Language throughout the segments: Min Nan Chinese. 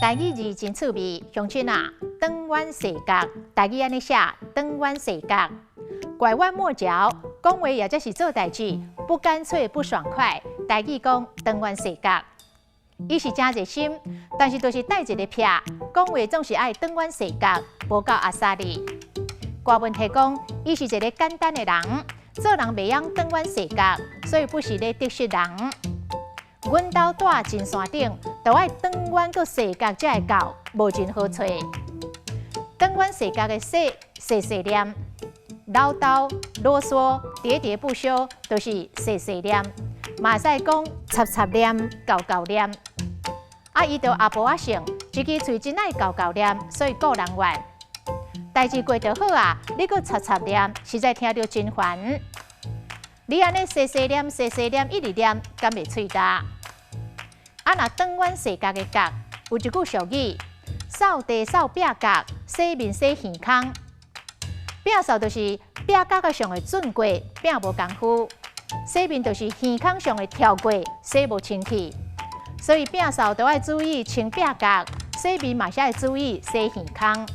台語字真趣味，鄉親啊，轉彎洗角，台語按呢寫，轉彎洗角，拐彎抹角，講話抑者是做代誌，不乾脆不爽快，台語講轉彎洗角。伊是誠熱心，但是就是帶一个癖，講話總是愛轉彎洗角，無夠阿薩利。歌文提講，伊是一个簡單的人，做人袂曉轉彎洗角，所以不時咧得失人。阮兜住深山頂，都愛轉彎閣洗角才會到，無真好揣。轉彎洗角的洗細細念，嘮叨囉嗦，喋喋不休，都是細細念。嘛會使講插插念、厚厚念。啊，伊著阿婆仔性，一支喙真愛厚厚念，所以顧人怨。代誌過就好啊，你閣插插念，實在聽著真煩。你按呢細細念、細細念，一直念，敢袂喙焦？啊，若轉彎洗角的角，有一句俗語：掃地掃壁角，洗面洗耳空。壁掃就是壁角仔上會準過，摒無功夫；洗面就是耳空上會跳過，洗無清氣。所以壁掃都愛注意清壁角，洗面嘛是愛注意洗耳空。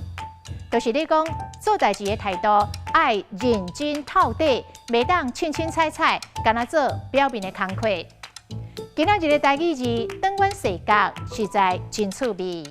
就是咧講做代誌的態度愛認真透底，袂當凊凊彩彩，干焦做表面的工課。今仔日的台語字轉彎洗角，實在真趣味。